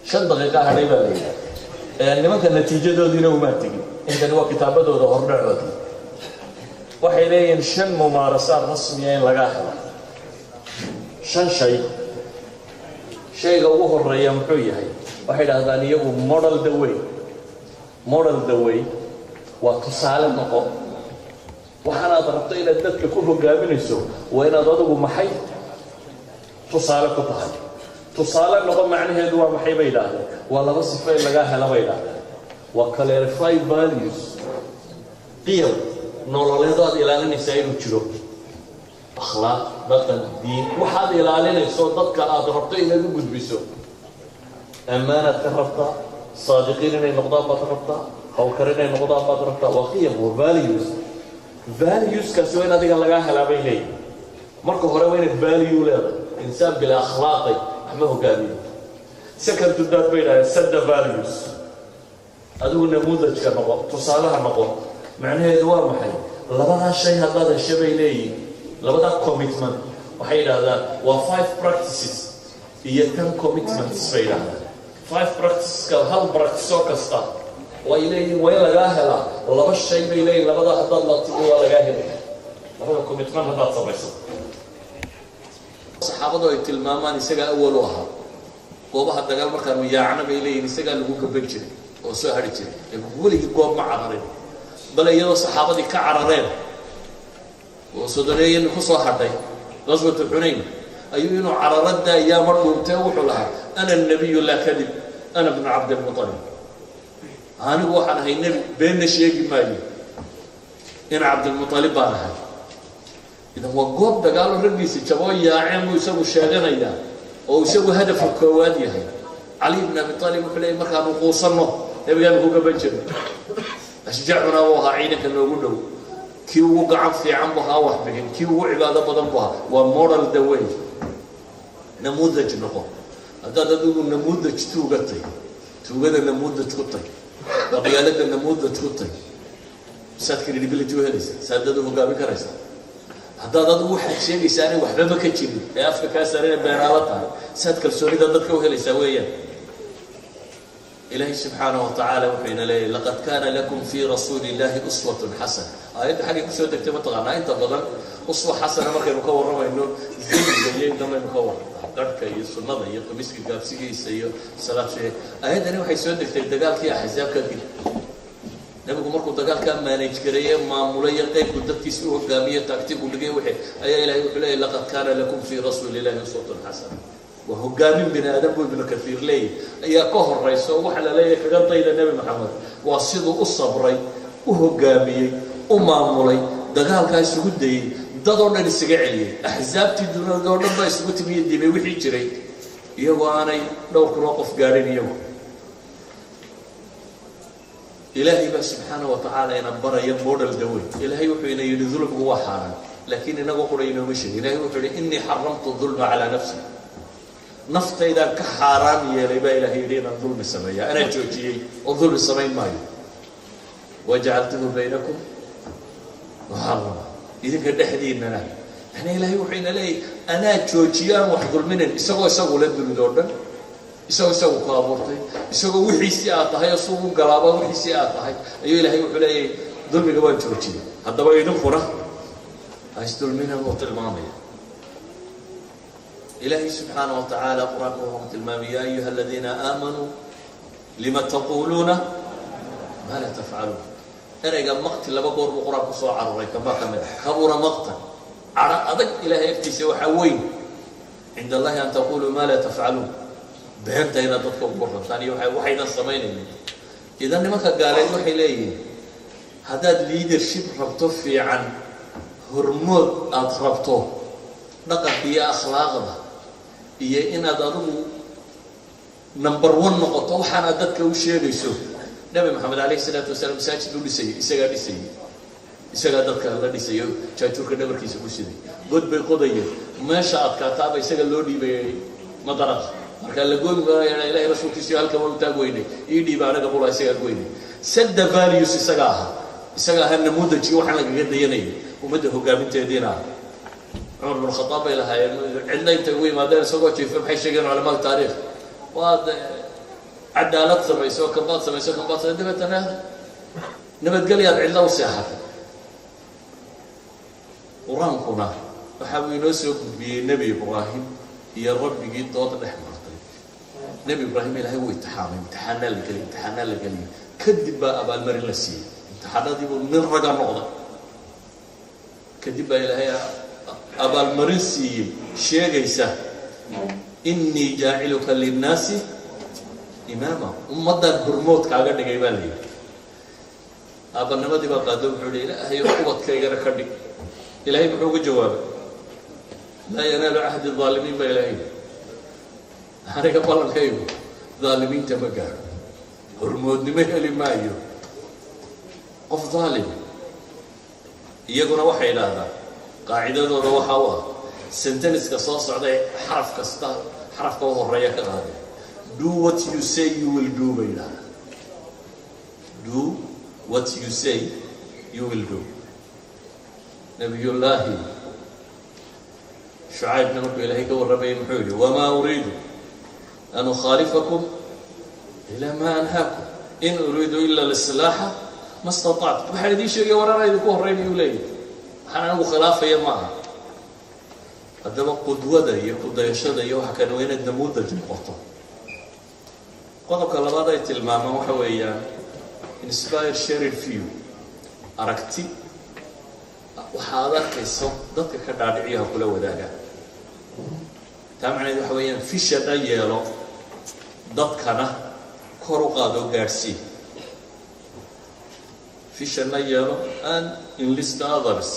5 daqiiqa hadhay baa la yidhi. Nimanka natiijadoodiina umaa tegin. Intani waa kitaabadooda hordhacoodii. Waxay leeyihiin shan mumaarasaad rasmiya in lagaa helo, shan shay. Shayga ugu horeeya muxuu yahay? Waxay idhahdaan iyagu model the way. Model the way waa tusaale noqo. Waxaanaad rabto inaad dadka ku hogaaminayso waa inaad adigu maxay tusaale ku tahay. Tusaale noqo macnaheedu waa maxay bay idhaahdeen? Waa laba sifo in lagaa helo bay idhaahdeen. Waa clarify values, qiyam nololeedo aad ilaalinaysaa inuu jiro, akhlaaq, dhaqan, diin, waxaad ilaalinayso dadka aad rabto inaad u gudbiso. Ammaanaad ka rabtaa, saadiqiin inay noqdaan baad rabtaa, hawlkar inay noqdaan baad rabtaa. Waa qiyam, waa values. Valueskaasi waa in adiga lagaa helaa bay leeyihin. Marka hore waa inaad value leedahay. Insaan bila akhlaaqay wax ma hogaamiyo. Second to that bay idhahdeen, set the values. Adigu namuudajka noqo, tusaalaha noqo. Macnaheedu waa maxay? Labadaa shay haddaad hesho bay leeyihin, labadaa commitment, waxay yidhahdaan waa five practices iyo 10 commitments bay yidhahdaan. Five practiceska, hal practice oo kasta way leeyihin waa in lagaa helaa laba shay bay leeyihin. Labadaa haddaad la timi waa lagaa helaya, labada commitment haddaad samayso. Saxaabadu ay tilmaamaan isagaa awal u ahaa goobaha dagaal. Markaanu yaacna bay leeyihin isagaa lagu gaban jiray oo soo hari jiray. Weligii goob ma cararin, bale iyadoo saxaabadii ka carareen oo sodoneeyani ku soo hadhay qaswatu Xunayn ayuu inuu cararo daayaa mar dhuuntee wuxuu lahaa: "أنا النبي لا كذب، أنا ابن عبد المطلب." Anigu waxaan ahay nebi, beenna sheegi maayo, in Cabdilmualib baan ahay. Idan waa goob dagaalo raggiisi jaboo yaaceen buu isagu sheeganayaa oo isagu hadafka koowaad yahay. Cali ibn Abi Aalib wuxuu leeyay markaanu quusanno nebigaanu ku gaban jirnay. Ashjacunaa buu ahaa, ciidanka noogu dhow, kii ugu gacan fiican buu ahaa, wax bixin, kii ugu cibaado badan buu ahaa. Waa model the way, namuudaj noqo. Haddaad adigu namuudaj tuuga tay, tuugada namuudaj ku tay, qabyaalada namuudaj ku tay, saad credibility u helaysaa, saad dad u hogaamin karaysaa? Haddaad adigu waxaad sheegaysaa inay waxbaba ka jirin ee afka kaa saarina beenaalo tahay, saad kalsoonida dadka u helaysaa weeyaan? Ilaahay subxaanaه wa tacaala wuxuu ina leeyahy: لقد كان لكم في رسول الله أسوة حسنة. Aayadda xaggay kusoo degtay mataqaanaa? Inta badan uswa xasana markaynu ka warramayno zayga iyo intan baynu ka warranaa, garhka iyo sunnada iyo qamiska gaabsigiisa iyo salaad. Aayaddani waxay soo degtay dagaalkii Axzaab kadib. Nebigu markuu dagaalkaa manage gareeye, maamulay, qaybku dadkiisa u hogaamiye, tactic u dhigay wixii, ayaa Ilahay wuxuu leeyay: لقد كان لكم في رسول الله أسوة حسنة. Waa hogaamin bini aadam buu Ibnu Kaiir leeyahy ayaa ka horaysa oo waxaa la leeyahay kaga dayda Nebi Maxamed. Waa siduu u sabray, u hogaamiyey, u maamulay dagaalkaa, isugu dayey dad oo dhan, isaga celiyey axsaabtii dunida oo dhan baa isugu timiyo dimay wixii jiray, iyagoo aanay dhowr kunoo qof gaadhin iyagu. Ilaahay baa subxaana wa tacaala ina baraya model the way. Ilaahay wuxuu ina yidhi dulmigu waa xaaraan, laakiin inagoo qura inooma sheegin. Ilahay wuxuu yihi: إني حرمت الظلم على نفسي. Naftaydaan ka xaaraan yeelay baa Ilahay yidhi inaan dulmi sameeya. Anaa joojiyey oo dulmi samayn maayo. وجعلته بينكم محرما. Idinka dhexdiinana Yani Ilaahay wuxuu ina leeyahy, anaa joojiyo aan wax dulminin, isagoo isagu la dulmid oo dhan, isagoo isagu ku abuurtay, isagoo wixiisii aad tahay oo suugu galaaba wixiisii aad tahay, ayuu Ilahay wuxuu leeyahay, dulmiga waan joojiyey, haddaba idinkuna ha isdulmina buu tilmaamaya. Ilaahay subxaana wa tacaala qur-aanka wuxuu ku tilmaamay, يا أيها الذين آمنوا لم تقولون ما لا تفعلون. Ereyga maqti laba goor buu qur-aanku soo cararay. Kama ka mid ah كبر مقتا, cadho adag Ilahay agtiisa waxaa weyn عند الله أن تقولوا ما لا تفعلون, beenta inaad dadka ugu warrantaan iyo waxaydan samaynaynin. Idan nimanka gaaleed waxay leeyihiin, haddaad leadership rabto fiican, hormood aada rabto, dhaqanka iyo akhlaaqda iyo inaad adigu number one noqoto waxaanaad dadka u sheegayso. Nabi Maxamed calayhi salaatu wasalaam masaajid u dhisayay, isagaa dhisayay, isagaa dadka la dhisayo, jaajuurka dhabarkiisa ku siday. God bay qodayeen, meesha adkaataaba isaga loo dhiibayay madaraqa. Markaa la gooyi waaya, Ilahay rasuulkiisiyo halkan waa u taag weynay, ii dhiiba anaga bula, isagaa goynay. Set the values isaga ahaa, isaga ahaa namuudajkii waxaan lagaga dayanayay ummadda hogaaminteediina ah. Cumar bin Khadaab bay lahaayeen cidna intay ugu yimaadeen isagoo jiifa, maxay sheegeen culamada taariikh? Waad cadaalad samayso, kambaad samayso, kambaad samay, dabeetana nabadgelyaad cidla u seexatay. Qur-aankuna waxa uu inoo soo gudbiyey Nebi Ibraahim iyo Rabbigii dood dhex martay. Nebi Ibraahim Ilaahay wuu imtixaamay, imtixaanaa la geliyay, imtixaanaa la geliyay, kadib baa abaalmarin la siiyey. Imtixaanadii buu nin raga noqday, kadib baa Ilaahay abaalmarin siiyey sheegaysa, إني جاعلك للناس إماما, ummaddan hormood kaaga dhigay baa la yidhi. Aabbanimadii baa qaado, wuxuu hi, Ilaahay ubadkaygana ka dhig. Ilahay muxuu uga jawaabay? لا ينال عهدي الظالمين baa Ilahay, aniga ballankaygu dhaalimiinta ma gaadho, hormoodnimo heli maayo qof dhaalim. Iyaguna waxay idhaahdaan, qaacidadooda waxa u ah sentence-ka soo socda ee xaraf kasta xarafka u horeeya ka qaaday, "Do what you say you will do" bay yidhahdaan. Do what you say you will do. Nabiyullaahi Shucaybna markuu Ilaahay ka warramayay muxuu yidhi? وما أريد أن أخالفكم إلى ما أنهاكم إن أريد إلا الإصلاح ما استطعت. Waxaan idiin sheegaya warana idinku horreynayuu leeyahy, waxaan anigu khilaafaya maaha. Haddaba qudwada iyo kudayashada iyo waxa kane waa inaad namuudaj noqoto. Qodobka labaad ay tilmaamaan waxa weeyaan inspire shared view, aragti waxaad arkayso dadka ka dhaadhiciyaha kula wadaagaan. Taa macnaheed waxa weeyaan vision-na yeelo, dadkana kor u qaado, gaadhsii. Vision-na yeelo and enlist others.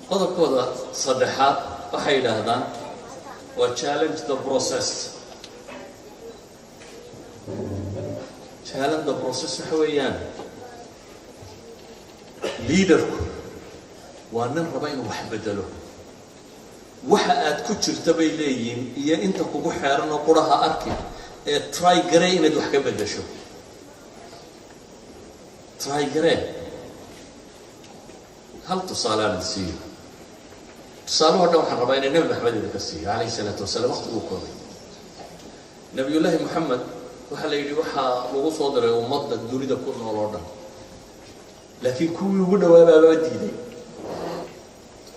Qodobkooda saddexaad waxay yidhaahdaan waa challenge the process. Challenge the process waxa weeyaan, leaderku waa nin raba inuu wax bedelo. Waxa aad ku jirta bay leeyihiin iyo inta kugu xeeran oo quraha arki ee try garee inaad wax ka beddesho, try garee. Hal tusaale aan siiyo, tusaalahoo dhan waxaan rabaa inay Nebi Maxamed idinka siiyo calayhi salaatu wasalaam. Waqtiguu koobay Nabiyullaahi Moxamed waxaa la yidhi waxaa lagu soo diray ummadda dunida ku nool oo dhan, laakiin kuwii ugu dhawaabaabaa diiday.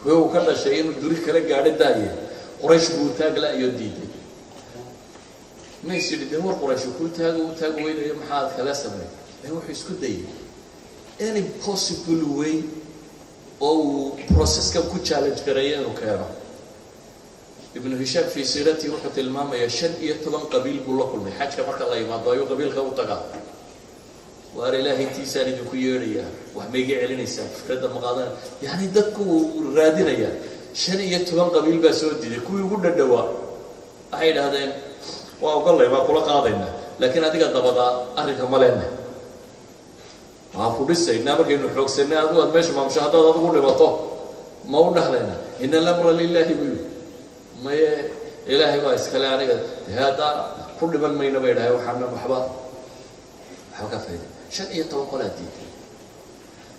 Kuwii uu ka dhashay inuu duri kala gaadho daaye, Quraysh buu taag la-iyo diiday. Mays yidhi, dee war Quraysh kuu taago u taag weynayo, maxaad kala samey? Laakiin wuxuu isku dayay any possible way oo uu processkan ku challenge gareeyo inuu keeno. Ibnu Hishaam fii siiratii wuxuu tilmaamayaa 15 qabiil buu la kulmay. Xajka marka la yimaado ayuu qabiilka u tagaa, waar Ilaahay tiisaan idinku yeedhayaa, wax ma iga celinaysaa? Fikradda ma qaadan? Yani dadku uu raadinayaa. 15 qabiil baa soo diiday. Kuwii ugu dhadhawaa waxay idhahdeen, waa ogolay, baa kula qaadaynaa, laakiin adiga dabadaa arrinka ma lena, waan ku dhisaynaa markaynu xoogsanay, adigu aad meesha maamusho, haddaad adigu dhimato ma u dhahlaynaa? إن الأمر لله buu yidhi. Maye, Ilaahay baa iskale, aniga de haddaa ku dhiman mayno bay dhahay. Waxaana waxba ka fayda. 15 qolaa diiday.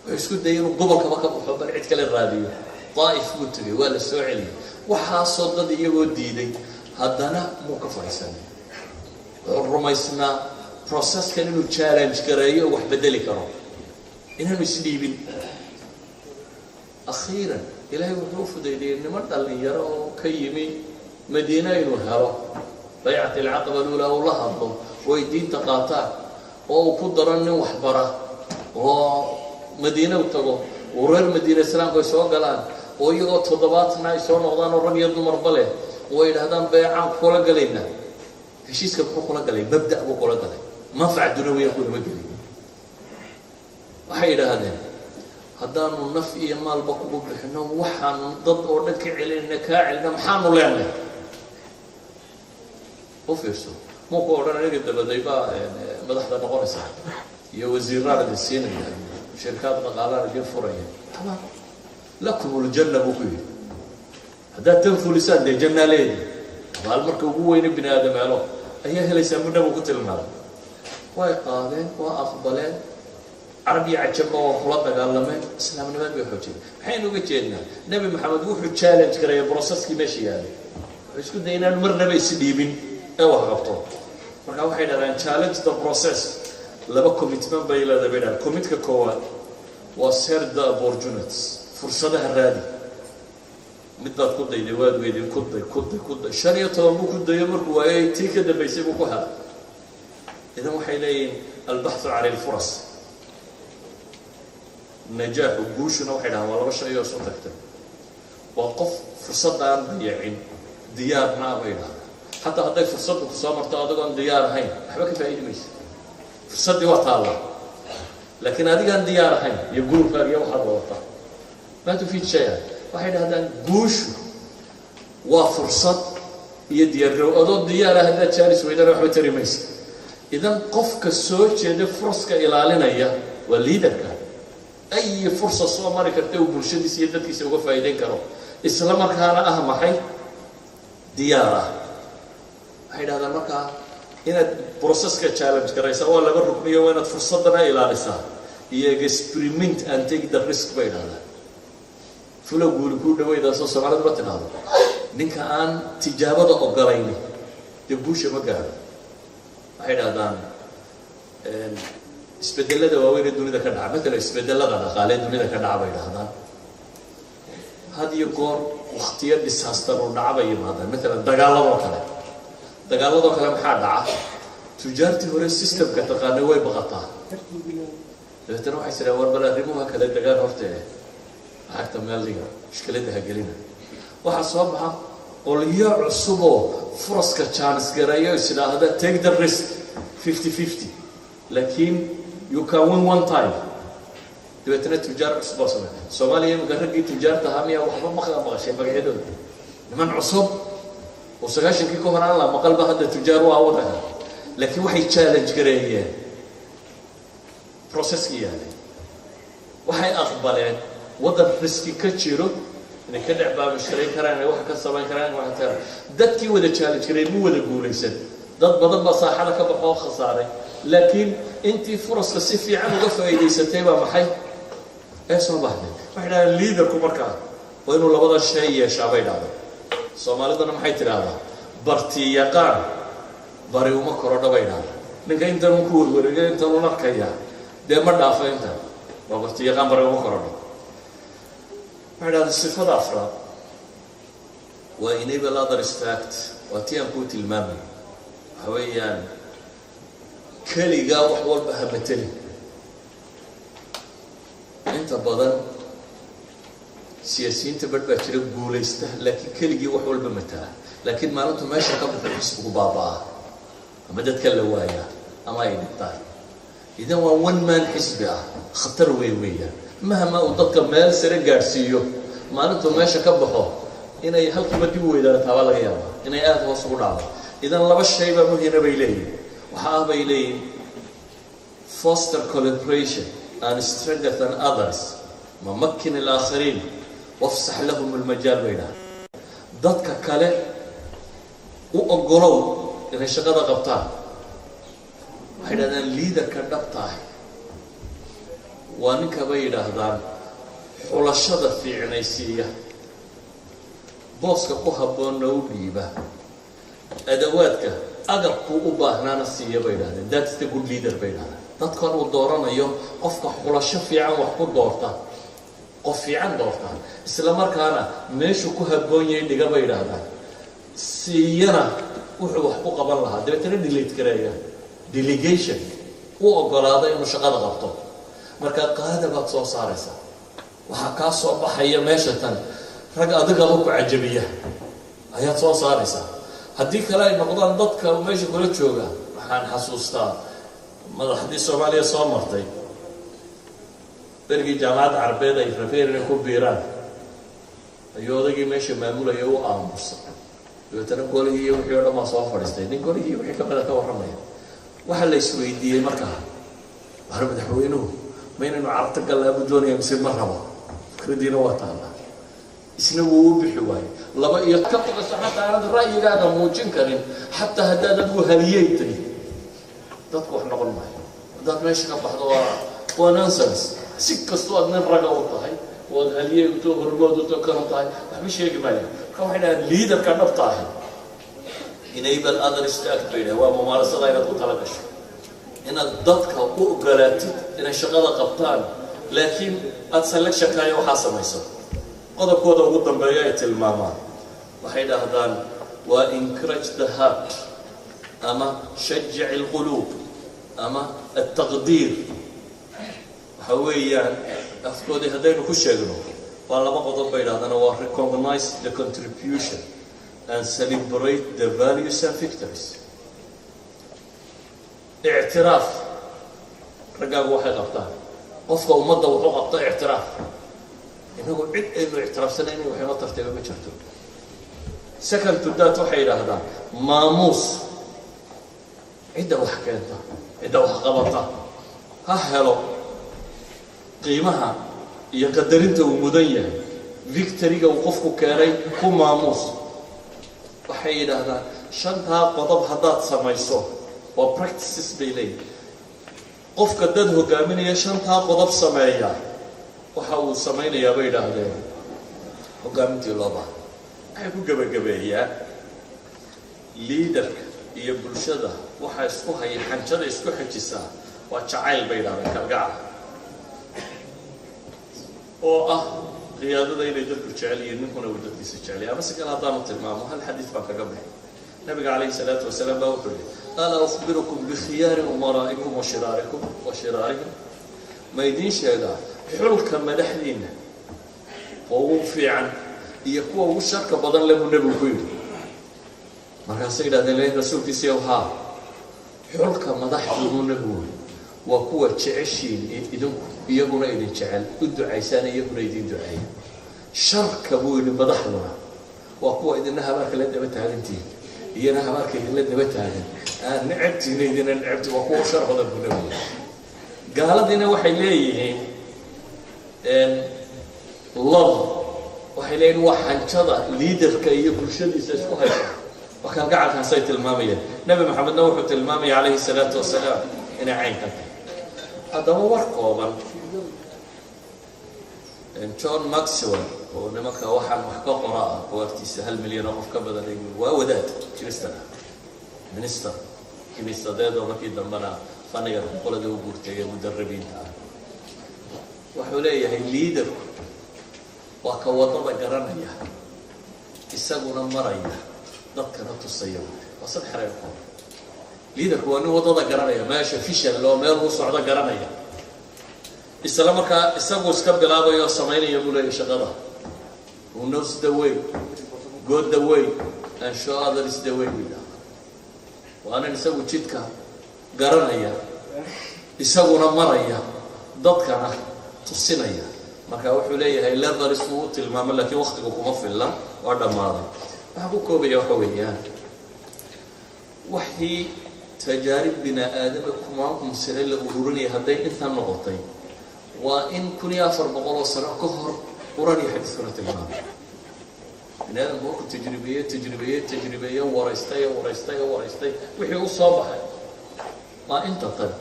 Wuxuu isku dayay inuu gobolkaba ka baxo, bal cid kale raadiyo. Daa'if buu tegay, waa la soo celiyay. Waxaasoo dad iyagoo diiday, haddana muu ka fadhiisanay. Wuxuu rumaysnaa processkan inuu challenge gareeyo oo wax bedeli karo, inaanu isdhiibin. Akhiiran Ilaahay wuxuu u fudaydiyey niman dhallinyaro oo ka yimi Madiina inuu helo baycat alcaqaba alulaa, uu la hadlo oo ay diinta qaataan, oo uu ku daro nin waxbara oo Madiine u tago, oo reer Madiina islaamku ay soo galaan, oo iyagoo 70 ay soo noqdaan, oo rag iyo dumarba leh, oo ay idhahdaan: "Beecaan kula galayna." Heshiiska muxuu kula galay? Mabda' buu kula galay, manfac dunawiya kulama gelin. Waxay idhaahdeen: "Haddaanu naf iyo maalba kugu bixino, waxaanu dad oo dhan ka celinayna kaa celina, maxaanu leenahay?" U fiirso, muu ku odhan aniga dabaday baa madaxda noqonaysaa iyo wasiiraan idin siinaya, shirkaad dhaqaalaan idin furaya. "Lakum ljanna," buu ku yidhi. Haddaad tan fulisaan, dee jannaa leedi, abaal marka ugu weyne bini aadam helo ayaa helaysaa mudna buu ku tilmaamay. Way qaadeen, waa aqbaleen. Carab iyo cajabba waa kula dagaalameen, islaamnimaad bay xoojiyeen. Maxaynu uga jeednaa? Nebi Maxamed wuxuu challenge karaya processkii meesha yaalay. Wuxuu isku dayay inaanu marnaba isdhiibin ee wax qabto. Marka waxay dhahdaan challenge the process laba commitment bay leedahay, bay dhahdaan. Commitmentka koowaad waa search the opportunities, fursadaha raadi. Mid baad ku dayday, waad weyday, ku day, ku day, ku day. 15 buu ku dayo, markuu waayay tii ka dambaysay buu ku helay. Idan waxay leeyihiin albaxu cala alfuras najaaxu, guushuna waxay dhahaan waa laba shay oo isu tagtay. Waa qof fursadda aan dayacin, diyaarna ah, bay dhahdaan. Xataa hadday fursaddu ku soo marto adigoon diyaar ahayn, waxba ka faa'idi maysa. Fursaddii waa taallaa, laakiin adigaan diyaar ahayn iyo guurkaaga iyo waxaad wadataa maa tufiid shaya. Waxay dhahdaan guushu waa fursad iyo diyaargarow. Adoo diyaara haddaad jaanis weydana, waxba tari maysa. Idan qofka soo jeeda, furaska ilaalinaya, waa leaderka. Ay fursa soo mari karta uu bulshadiisa iyo dadkiisa uga faa'iideyn karo, isla markaana ah maxay? Diyaar ah. Waxay dhahdaan markaa inaad processka challenge garaysaa waa laba rukniyo: waa inaad fursaddana ilaalisaa iyo experiment and take the risk, bay dhahdaan. Fulo guuli kuu dhaweydaasoo Soomaalidu ma tidhaahdo? Ninka aan tijaabada ogolayni dee guusha ma gaadho. Waxay dhahdaan isbedelada waaweyn ee dunida ka dhaca, matala isbedelada dhaqaale ee dunida ka dhaca, bay dhahdaan, had iyo goor waktiyo disaster uu dhaca bay yimaadaan. Matalan dagaaladoo kale. Dagaaladoo kale maxaa dhaca? Tujaartii hore systemka taqaanay way baqataa. Dabeetana waxay tidhahan: "War bal arrimuha kale degaan horte, lacagta meel dhiga, mushkiladda ha gelina." Waxaa soo baxa qolyo cusuboo furaska chance gareeyo, is idhaahda: "Take the risk, 50-50, laakiin you can win one time." Dabeetana tujaar cusub baa samey. Soomaaliya iminka raggii tujaarta ahaa miyaa waxba maqa maqashay magacyadooda? Niman cusub oo 90-kii ka hor aan la maqalba hadda tujaar waa waddanka, laakiin waxay challenge gareeyeen processkii yaalay. Waxay aqbaleen waddan riski ka jiro inay ka dhex baamishkarayn karaan, inay wax ka samayn karaan, wax ka dadkii wada challenge gareey mu wada guulaysan. Dad badan baa saaxada ka baxo oo khasaaray, laakiin intii furaska si fiican uga faa'iidaysatay baa maxay ee soo baxday. Waxay dhahdeen leaderku markaa waa inuu labada shay yeeshaa, bay dhahday. Soomaaliduna maxay tidhaahdaa? "Barti yaqaan bari uma korodho," bay dhahdaa. Ninka intanun ku warwareegay, intanun arkaya, dee ma dhaafo intan. Waa barti yaqaan bari uma korodho. Waxay dhahdaa sifada afraad waa enable others to act. Waa tii aan kuu tilmaamay. Waxa weeyaan keligaa wax walba ha matelin. Inta badan siyaasiyiinta badh baa jira guulaysta, laakiin keligii wax walba matala. Laakiin maalintu meesha ka baxo, xisbigu baaba'aa ama dadka la waayaa ama ay dhintaan. Idan waa one man xisbi ah, khatar weyn weeyaan. Mahma uu dadka meel sare gaadhsiiyo, maalintuu meesha ka baxo inay halkiiba dib u weydaartaabaa laga yaabaa, inay aada hoos ugu dhacdo. Idan laba shay baa muhima, bay leeyihin. Waxa ah, bay leeyihin, foster collaboration and strengthen others, mamakkin alaakhariin wafsax lahum almajaal, bay dhaha. Dadka kale u ogolow inay shaqada qabtaan. Waxay dhahdaan leaderka dhabta ahi Waa ninka, bay yidhaahdaan, xulashada fiicnaysiiya, booska ku habboonna u dhiiba, adawaadka agabkuu u baahnaana siiya, bay yidhahdeen. That's the good leader, bay yidhahdeen. Dadkan uu dooranayo, qofka xulasho fiican wax ku doorta, qof fiican doorta, isla markaana meeshuu ku habboon yahay dhiga, bay yidhaahdaan, siiyana wuxuu wax ku qaban lahaa, dabeetana delegate gareeya, delegation u ogolaada inuu shaqada qabto. Marka qaada baad soo saaraysaa, waxaa kaa soo baxaya meesha tan rag adigaba ku cajabiya ayaad soo saaraysaa. Haddii kale ay noqdaan dadka meesha kula jooga. Waxaan xasuustaa madaxdii Soomaaliya soo martay, berigii Jaamacadda Carbeed ay rabeen inay ku biiraan, ayuu odaygii meesha maamulaya u aamusay. Dabeetana golihii iyo wixii o dhan baa soo fadhiistay, nin golihii wixii kamida ka warramaya. Waxaa la isweydiiyey markaa, war madaxweynuhu ma inaynu Carabta gallaa buu doonaya mise ma rabo? Fikraddiina waa taallaa, isna wuu u bixi waayey. Laba iyo ka baqayso, xataa aanad ra'yigaaga muujin karin, xataa haddaad adigu haliyey tahi, dadku wax noqon maayo. Haddaad meesha ka baxdo waa nonsense. Si kastoo aad nin raga u tahay, oad haliyey uto, hormood uto, kan u tahay, waxba sheegi maayo. Marka waxay dhahaan, leaderka dhabta ahi enable others to act, bay dhahan. Waa mumaarasada inaad ku tala gasho inaad dadka u ogolaatid inay shaqada qabtaan, laakiin aada selectionkaayo waxaa samayso. Qodobkooda ugu dambeeya ay tilmaamaan, waxay dhahdaan, waa encourage the heart ama shajic alquluub ama altaqdiir. Waxa weeyaan, afkoodii haddaynu ku sheegno, waa laba qodob, bay dhahdaan. Waa recognize the contribution and celebrate the values and victories. Ictiraaf raggaagu waxay qabtaan, qofka ummadda wuxuu qabto ictiraaf. Inagu cid aynu ictiraafsanay inay wax inoo tartayba ma jirto. Second to that, waxay yidhaahdaan, maamuus cidda wax keenta, cidda wax qabata ha helo qiimaha iyo qadarinta uu mudan yahay. Victoryga uu qofku keenay ku maamuus. Waxay yidhaahdaan, shantaa qodob haddaad samayso, waa practices, bay leeyihin, qofka dad hogaaminaya shantaa qodob sameeya, waxa uu samaynayaa, bay yidhaahdeen, hogaamintii loo baha. Waxay ku gebagabeeyaan, leaderka iyo bulshada waxa isku haya, xanjada isku xejisaa, waa jacayl, bay yidhahdeen, kalgacal, oo ah qiyaadada inay dadku jecel yihiin, ninkuna uu dadkiisa jecel yahay. Ama si kale haddaanu tilmaamo, hal xadiis baan kaga bixi. Nabiga calayhi salaatu wasalaam baa wuxuu yihi: "Alaa ukhbirukum bikhiyaari umaraa'ikum wa shiraarikum wa shiraarihim?" Ma idiin sheegaa xulka madaxdiina oo ugu fiican iyo kuwa ugu sharka badan le? Buu nebigu ku yidhi. Markaasay yidhahdeen, le rasuulkiisiiyow, haa. Xulka madaxdu, nebigu yidhi, waa kuwa jeceshiin idinku, iyaguna idin jecel, u ducaysaan, iyaguna idin duceeya. Sharka, buu yidhi, madaxduna waa kuwa idina habaarka la daba taagantihiin, iyana habaarka idinla daba taagan, aan necabtiina, idina necabti, waa kuwa shar badan, buu nebigu yidhi. Gaaladiina waxay leeyihiin love, waxay leeyihin, waa xanjada leaderka iyo bulshadiisa isku haysa, waa kalgacalkaasay tilmaamayeen. Nebi Maxamedna wuxuu tilmaamaya calayhi salaatu wasalaam inay caynkan tahay. Haddaba war kooban, John Maxwell oo nimanka waxaan wax ka qora ah oo agtiisa 1 milyan oo qof ka badan ay, waa wadaad Kristan ah, minister kiniisadeed, oo markii dambena faniga qolada u guurtay ee mudarabiinta ah, wuxuu leeyahay, leaderku waa ka waddada garanaya, isaguna maraya, dadkana tusaya. Waa saddex reer koob. Leaderku waa nin waddada garanaya, meesha vision loo meel uu socdo garanaya, isla markaa isagu iska bilaabaya oo samaynaya, buu leeyahy, shaqada. Who knows the way, go the way and show others the way, buu yidhahda. Waa nin isagu jidka garanaya, isaguna maraya, dadkana tusinaya. Marka wuxuu leeyahay levels buu u tilmaamo, laakiin waktigu kuma filan, waa dhammaaday. Waxaan ku koobaya waxa weeyaan, waxii tajaarib bini aadama kumaan sane la ururinaya hadday intan noqotay, waa in 1400 oo sano ka hor Qur-aan iyo xadiiskuna tilmaamay. Bini aadamku markuu tajribeeye, tajribeeye, tajribeeye, waraystay, waraystay, waraystay, wixii u soo baxay waa inta tan.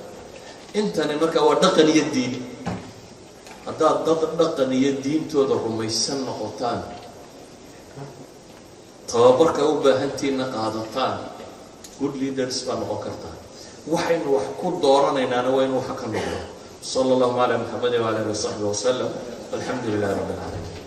Intani marka waa dhaqan iyo diin. Haddaad dad dhaqan iyo diintooda rumaysan noqotaan, tababarka u baahantiinna qaadataan, good leaders baa noqon kartaa. Waxaynu wax ku dooranaynaana waa inu waxa ka noqdo. Sala allahu calaa Maxamedin wala alihi wasaxbi wasalam. Alxamdu lilahi rabbi alcaalamiin.